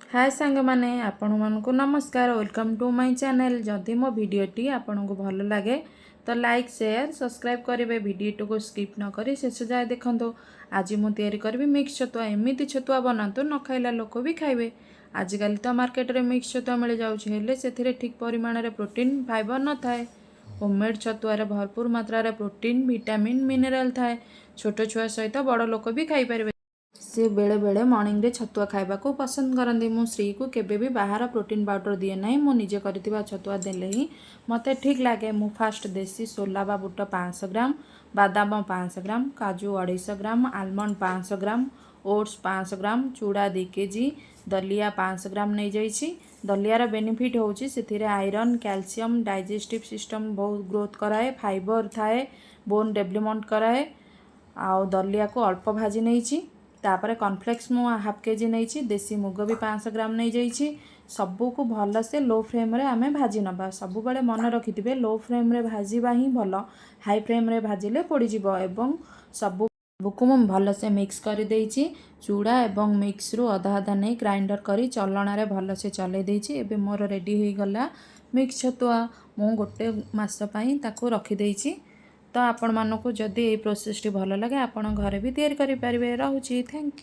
ହାଏ ସାଙ୍ଗମାନେ, ଆପଣମାନଙ୍କୁ ନମସ୍କାର। Welcome to my channel. ଯଦି ମୋ ଭିଡ଼ିଓଟି ଆପଣଙ୍କୁ ଭଲ ଲାଗେ ତ ଲାଇକ୍, ସେୟାର, ସବସ୍କ୍ରାଇବ୍ କରିବେ। ଭିଡ଼ିଓଟିକୁ ସ୍କିପ୍ ନ କରି ଶେଷ ଯାଏ ଦେଖନ୍ତୁ। ଆଜି ମୁଁ ତିଆରି କରିବି ମିକ୍ସ ଛତୁଆ। ଏମିତି ଛତୁଆ ବନାନ୍ତୁ, ନ ଖାଇଲା ଲୋକ ବି ଖାଇବେ। ଆଜିକାଲି ତ ମାର୍କେଟରେ ମିକ୍ସ ଛତୁଆ ମିଳିଯାଉଛି, ହେଲେ ସେଥିରେ ଠିକ୍ ପରିମାଣରେ ପ୍ରୋଟିନ୍, ଫାଇବର୍ ନଥାଏ। ହୋମମେଡ଼୍ ଛତୁଆରେ ଭରପୁର ମାତ୍ରାରେ ପ୍ରୋଟିନ୍, ଭିଟାମିନ୍, ମିନେରାଲ୍ ଥାଏ। ଛୋଟ ଛୁଆ ସହିତ ବଡ଼ ଲୋକ ବି ଖାଇପାରିବେ। ସେ ବେଳେବେଳେ ମର୍ଣ୍ଣିଂରେ ଛତୁଆ ଖାଇବାକୁ ପସନ୍ଦ କରନ୍ତି। ମୁଁ ଶ୍ରୀକୁ କେବେ ବି ବାହାର ପ୍ରୋଟିନ୍ ପାଉଡ଼ର ଦିଏ ନାହିଁ। ମୁଁ ନିଜେ କରିଥିବା ଛତୁଆ ଦେଲେ ହିଁ ମୋତେ ଠିକ୍ ଲାଗେ। ମୁଁ ଫାଷ୍ଟ ଦେଶୀ ସୋଲା ବା ବୁଟ 500 ଗ୍ରାମ, ବାଦାମ 500 ଗ୍ରାମ, କାଜୁ 250 ଗ୍ରାମ, ଆଲମଣ୍ଡ 500 ଗ୍ରାମ, ଓଟ୍ସ 500 ଗ୍ରାମ, ଚୁଡ଼ା 2 କେଜି, ଦଲିଆ 500 ଗ୍ରାମ ନେଇଯାଇଛି। ଦଲିଆର ବେନିଫିଟ୍ ହେଉଛି ସେଥିରେ ଆଇରନ୍, କ୍ୟାଲସିୟମ୍, ଡାଇଜେଷ୍ଟିଭ୍ ସିଷ୍ଟମ୍ ବହୁତ ଗ୍ରୋଥ୍ କରାଏ, ଫାଇବର୍ ଥାଏ, ବୋନ୍ ଡେଭଲପମେଣ୍ଟ କରାଏ। ଆଉ ଦଲିଆକୁ ଅଳ୍ପ ଭାଜି ନେଇଛି। ତାପରେ କର୍ଣ୍ଣଫ୍ଲେକ୍ସ ମୁଁ ହାଫ୍ କେଜି ନେଇଛି। ଦେଶୀ ମୁଗ ବି 500 ଗ୍ରାମ ନେଇଯାଇଛି। ସବୁକୁ ଭଲସେ ଲୋ ଫ୍ଲେମ୍ରେ ଆମେ ଭାଜି ନେବା। ସବୁବେଳେ ମନେ ରଖିଥିବେ, ଲୋ ଫ୍ଲେମ୍ରେ ଭାଜିବା ହିଁ ଭଲ। ହାଇ ଫ୍ଲେମ୍ରେ ଭାଜିଲେ ପୋଡ଼ିଯିବ। ଏବଂ ସବୁକୁ ମୁଁ ଭଲସେ ମିକ୍ସ କରିଦେଇଛି। ଚୁଡ଼ା ଏବଂ ମିକ୍ସରୁ ଅଧା ଅଧା ନେଇ ଗ୍ରାଇଣ୍ଡର କରି ଚଲଣାରେ ଭଲସେ ଚଲେଇ ଦେଇଛି। ଏବେ ମୋର ରେଡ଼ି ହୋଇଗଲା ମିକ୍ସ ଛତୁଆ। ମୁଁ ଗୋଟେ ମାସ ପାଇଁ ତାକୁ ରଖିଦେଇଛି। ତ ଆପଣମାନଙ୍କୁ ଯଦି ଏଇ ପ୍ରୋସେସ୍ଟି ଭଲ ଲାଗେ, ଆପଣ ଘରେ ବି ତିଆରି କରିପାରିବେ। ରହୁଛି, thank you.